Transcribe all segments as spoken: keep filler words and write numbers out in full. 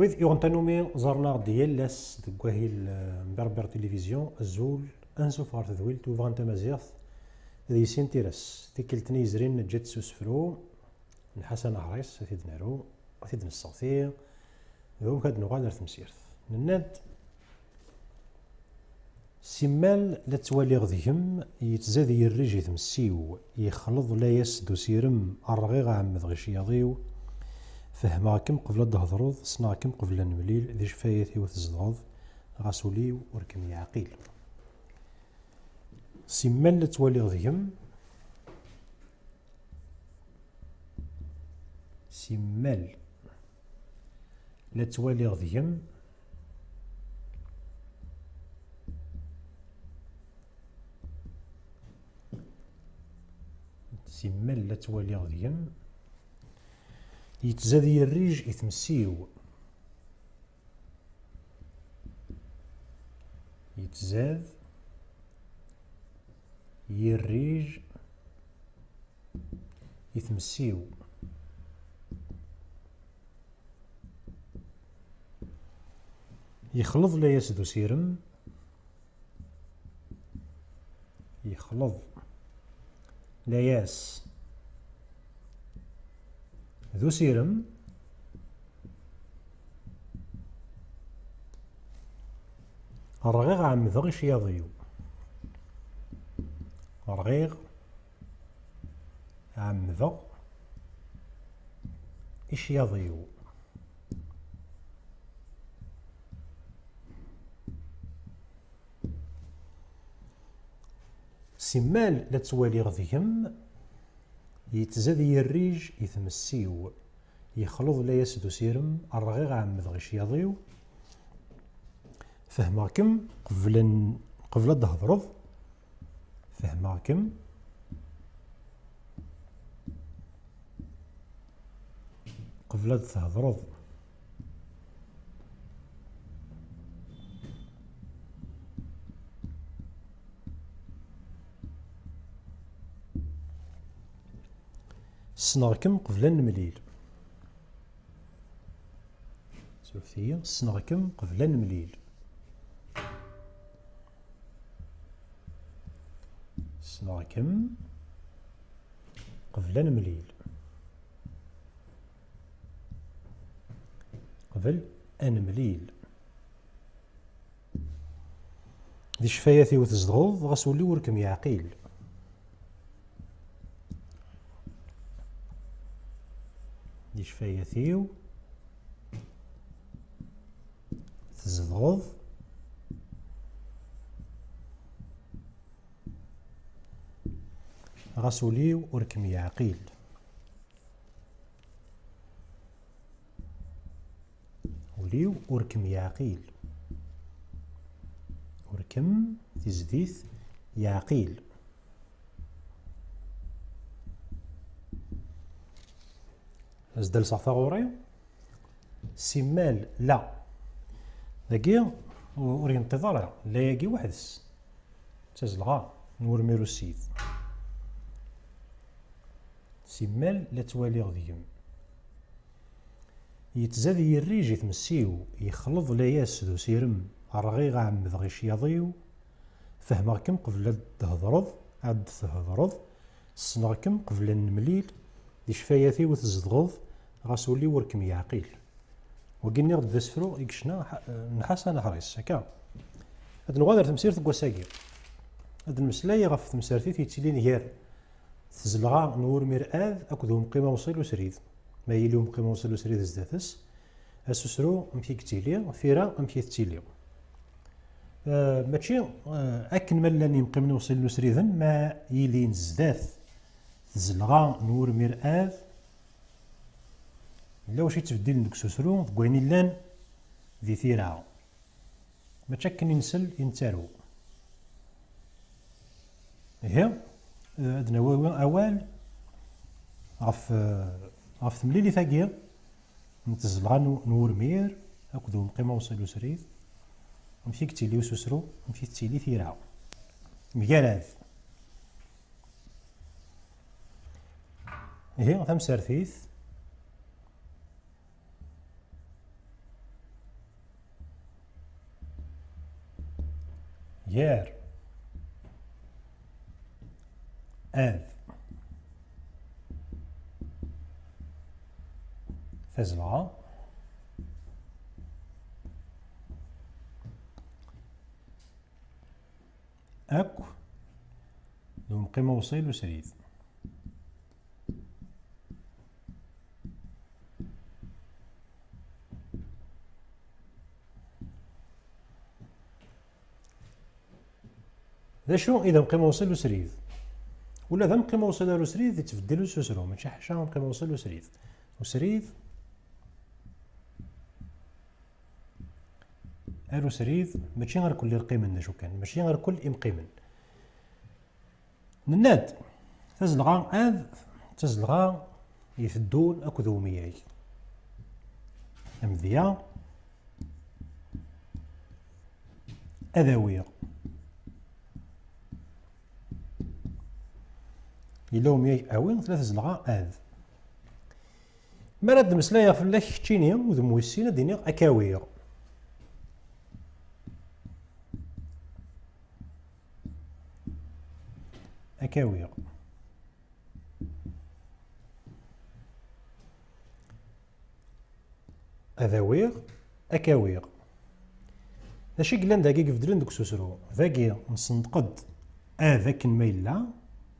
Iɣen tanumi ẓernaɣ-d yal ass deg wahil, eh, n Berber Télévision, azul, ansuf ɣer tedwilt, u bɣan tamaziɣt, d yessin tira-s. Tikkelt-nni yezrin neǧǧa-tt s usefru n Ḥasan Aḥris, ad t-id-naru, ad t-id-nesseɣti, d wamek ad nuɣal ar temsirt. Nenna-d, simmal la ttwaliɣ deg-m, yettzad yirrij i tmessi-w, yexleḍ layas d usirem, rɣiɣ ɛemmdeɣ icyaḍ-iw, fehmeɣ-kem qbel ad d-thedreḍ, ssneɣ-kem qbel ad nemlil, di ccfayat-iw tzedɣeḍ, ɣas ul-iw ur kem-yeɛqil. Simmal la ttwaliɣ deg-m, simmal la ttwaliɣ deg-m, simmal la ttwaliɣ deg-m, yettzad yirrij i tmessi-w. Yettzad yirrij i tmessi-w. Yexleḍ layas d usirem. Yexleḍ layas d usirem. Rɣiɣ ɛemmdeɣ icyaḍ-iw. Rɣiɣ ɛemmdeɣ icyaḍ-iw. Simmal la ttwaliɣ deg-m, yettzad yirrij i tmessi-w, yexleḍ layas d usirem, rɣiɣ ɛemmdeɣ icyaḍ-iw. Fehmeɣ-kem qbel n-, qbel ad d-thedreḍ. Fehmeɣ-kem qbel ad d-thedreḍ. Ssneɣ-kem qbel ad nemlil. Surfet-iyi, ssneɣ-kem qbel ad nemlil. Ssneɣ-kem qbel ad nemlil. Qbel ad nemlil. Di ccfayat-iw tzedɣeḍ, ɣas ul-iw ur kem-yeɛqil. Di ccfayat-iw tzedɣeḍ, ɣas ul-iw ur kem-yeɛqil. Ul-iw ur kem-yeɛqil. Ur kem, tizdit, yeɛqil. As-d alseɣ taɣuri. Simmal la. Dagi ur yenṭiḍ ara. La-agi weḥd-s. D tazelɣa n wurmir ussid. Simmal la ttwaliɣ deg-m. Yettzad yirrij i tmessi-w, yexleḍ layas d usirem, rɣiɣ ɛemmdeɣ icyaḍ-iw, fehmeɣ-kem qbel ad d-thedreḍ, ad d-thedreḍ, ssneɣ-kem qbel ad nemlil, di ccfayat-iw tzedɣeḍ, ɣas ul-iw ur kem-yeɛqil. Wagi nniɣ-d d asefru i yecna Ḥa-, n Ḥasan Aḥris, akka. Ad nuɣal ar temsirt n wass-agi. Ad nmeslay ɣef temsertit yettilin gar tzelɣa n wurmir ad akked umqim awṣil usrid. Ma yili umqim awṣil usrid zdat-s, asusru amek i yettili, tira amek i tettili. Eh, mačči, eh, akken ma llan yimqimen iwṣilen usriden, ma yilin zdat tzelɣa n wurmir ad, yella wacu yettbeddilen deg ususru deg wayen illan di tira. Mačči akken i nsell i nettaru. Ihi, eh, ad nawi awal ɣef, eh, ɣef temlilit-agi n tzelɣa n, n wurmir akked umqim awṣil usrid. Amek i yettili ususru, amek i tettili tira. Mgarad. Ihi, tamsertit. Gar ad, tazelɣa, akk d umqim awṣil usrid. D acu i d amqim awṣil usrid? Ula d amqim awṣil ar usrid yettbeddil s ususru, mačči ḥaca amqim awṣil usrid. Usrid ar usrid, mačči ar kul irqimen d acu kan, mačči ar kul imqimen. Nenna-d, tazelɣa ad d tazelɣa iteddun akked umyag. Amedya ad awiɣ. Yella umyag awi, tella tazelɣa ad. Mi ara d-mmeslayeɣ fell-ak keččini, udem wis sin, ad d-iniɣ ad k-awiɣ. Ad k-awiɣ. Ad awiɣ, ad k-awiɣ. D acu i yellan dagi ibeddlen deg ususru? Dagi nsenṭeq-d ad akken ma yella,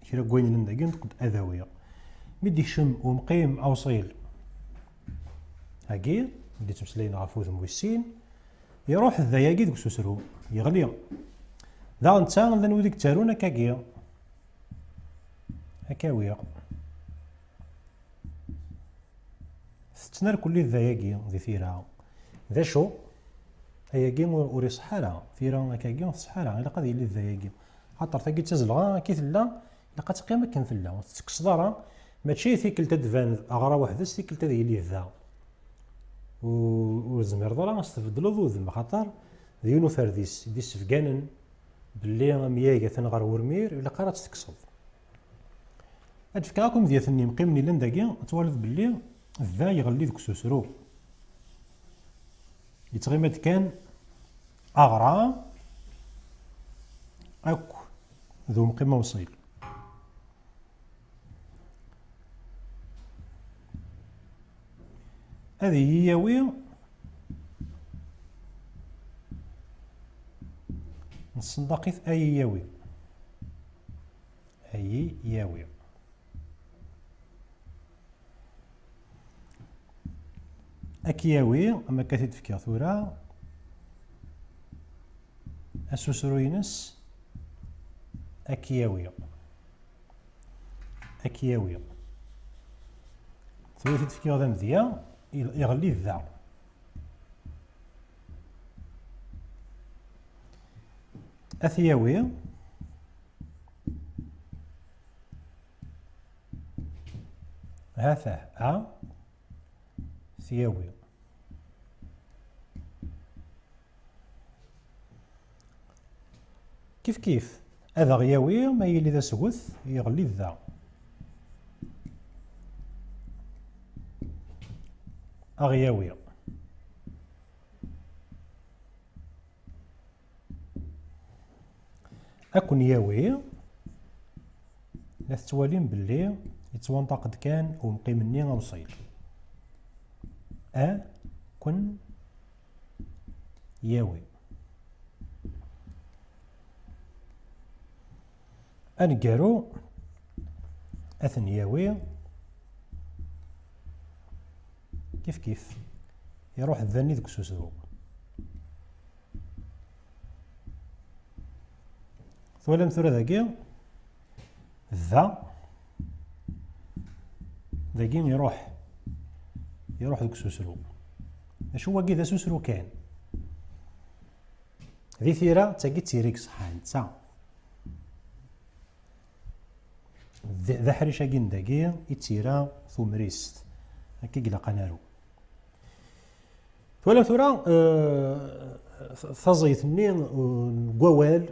kra n wayen yellan dagi nṭeq-d ad awiɣ. Mi d-ikcem umqim awṣil agi, i d-ittmeslayen ɣef udem wis sin, iruḥ d ayagi deg ususru, yeɣli. Daɣ netta llan wid i yettarun akkagi. Ad k-awiɣ. Tettnarkulli d ayagi di tira. D acu? Ayagi ur, ur iṣeḥḥa ara. Tira akkagi ur tṣeḥḥa ara. Ilaq ad yili d ayagi. Xaṭer tagi d tazelɣa, akka i tella, ilaq ad teqqim akken tella. Ur tettekkseḍ ara. Mačči tikkelt ad d-tban aɣra weḥd-s, tikkelt ad yili da. U-, ur tezmireḍ ara ad s-tbeddleḍ udem, xaṭer d yiwen uferdis i d-issebganen belli amyag atan ɣer wurmir, ur ilaq ara ad tt-tekkseḍ. Ad d-fkeɣ akk imedyaten-nni yeqqimen yellan dagi, ad twaliḍ belli da yeɣli deg ususru. Yettɣima-d kan aɣra akk d umqim awṣil. Ad iyi-yawi, nsenḍaq-it, ad iyi-yawi. Ad iyi-yawi. Ad k-yawi, am akka t-id-fkiɣ tura, asusru-ines ad k-yawi. Ad k-yawi. Tura t-id-fkiɣ d amedya, i-, iɣelli da. Ad t-yawi. Hatah, a t-yawi. Kif kif, ad aɣ-yawi, ma yili d asget, yeɣli-d da. Aɣ-yawi. Ad ken-yawi, la tettwalim belli yettwanṭaq-d kan umqim-nni awṣil. Ad ken-yawi. Aneggaru ad ten-yawi kif kif. Iruḥ d dani deg ususru. Twalam tura dagi? Da. Dagi iruḥ. Iruḥ deg ususru. D acu wagi? D asusru kan. Di tira, d tagi d tira i iṣeḥḥan, d ta. D, d aḥric-agi n dagi i d tira tumrist. Akka i ilaq ad naru. Twalam tura, eh, taẓeyt-nni, eh, n wawal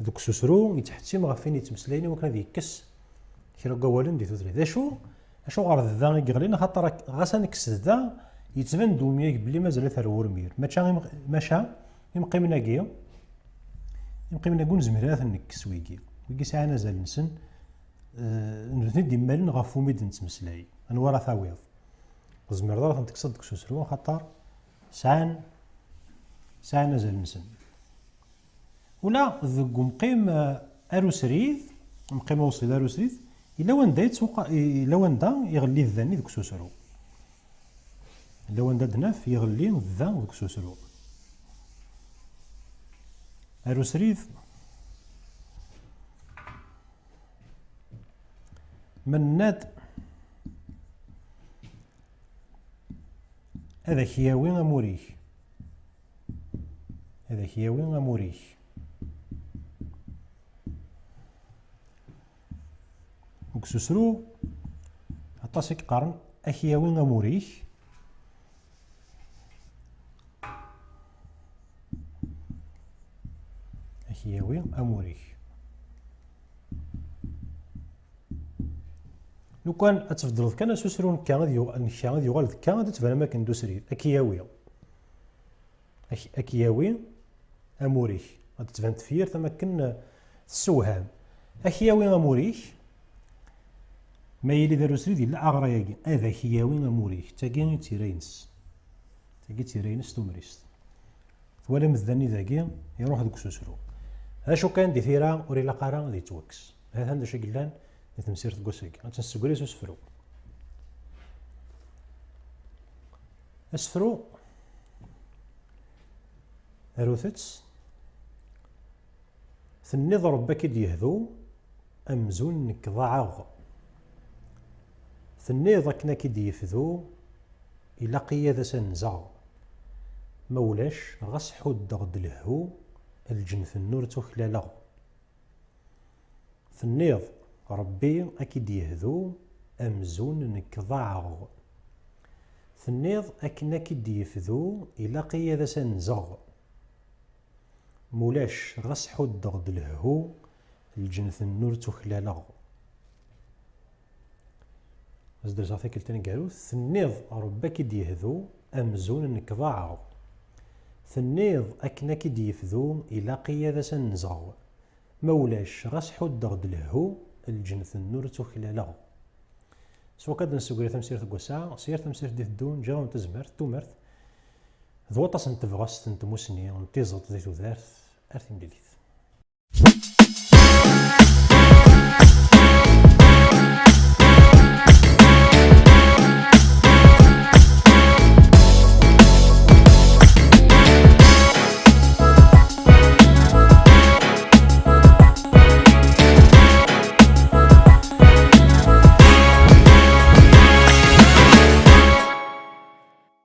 deg ususru, yettḥettim ɣef win yettmeslayen i wakken ad yekkes kra n wawalen di tutlayt. D acu? Acuɣer d da i yeɣlin? Axaṭer ak-, ɣas ad nekkes d da, yettban-d umyag belli mazal-it ar wurmir. Maca im-, maca imqimen-agi, Imqimen-agi ur nezmir ara ad ten-nekkes wigi. Wigi sɛan azal-nsen, eh, nutni d-immalen ɣef wumi d-nettmeslay. Anwa ara tawiḍ? Ur tezmireḍ ara ad ten-tekkseḍ deg ususru, axaṭer sɛan, sɛan azal-nsen. Ula deg umqim, eh, arusrid, umqim awṣil arusrid, yella wanda yettwaqa-, yella wanda iɣelli dda-nni deg ususru. Yella wanda d-naf iɣelli dda deg ususru. Arusrid, ma nenna-d ad ak-yawi amur-ik. Ad ak-yawi amur-ik. Deg ususru, aṭas i yeqqaren, ad ak-yawi amur-ik. Ad ak-yawi amur-ik. Lukan ad tbeddleḍ kan asusru n akka, ad yuɣ-, n akka ad yuɣal d akka, ad d-tbanem akken d usrid. Ad k-yawi. Ad k-, ad k-yawi amur-ik. Ad d-tban tefyirt am akken, eh, tessewham. Ad k-yawi amur-ik. Ma yili d arusrid, yella aɣra-agi. Ad ak-yawi amur-ik. D tagi i d tira-ines. D tagi i d tira-ines tumrist. Twalam dda-nni dagi, iruḥ deg ususru. D acu kan, di tira ur ilaq ara ad yettwakkes. Hatan d acu i yellan di temsirt n wass-agi. Ad tt-nessegri s usefru. Asefru, arut-tt. Tenniḍ Ṛebbi ad k-id-yehdu, amzun nekk ḍaɛeɣ. Tenniḍ akken ad k-id-yefdu, ilaq-iyi ad as-anzeɣ. Ma ulac, ɣas ḥuddeɣ-d lehhu, lǧennet-nni ur tt-uklaleɣ. Tenniḍ, Ṛebbi ad k-id-yehdu, amzun nekk ḍaɛeɣ. Tenniḍ akken ad k-id-yefdu, ilaq-iyi ad as-anzeɣ. Mulac, ɣas ḥuddeɣ-d lehhu, lǧennet-nni ur tt-uklaleɣ. Ad s-derseɣ tikkelt taneggarut. Tenniḍ, Ṛebbi ad k-id-yehdu, amzun nekk ḍaɛeɣ. Tenniḍ, akken ad k-id-yefdu, ilaq-iyi ad as-anzeɣ. Ma ulac, ɣas ḥuddeɣ-d lehhu, lǧennet-nni ur tt-uklaleɣ. S wakka ad nessegri tamsirt n wass-a, s yir tamsirt d-iteddun, ǧǧiɣ-awen tazmert, tumert, d waṭas n tebɣest, n tmussni, n tiẓeṭ di tudert. Ar timlilit.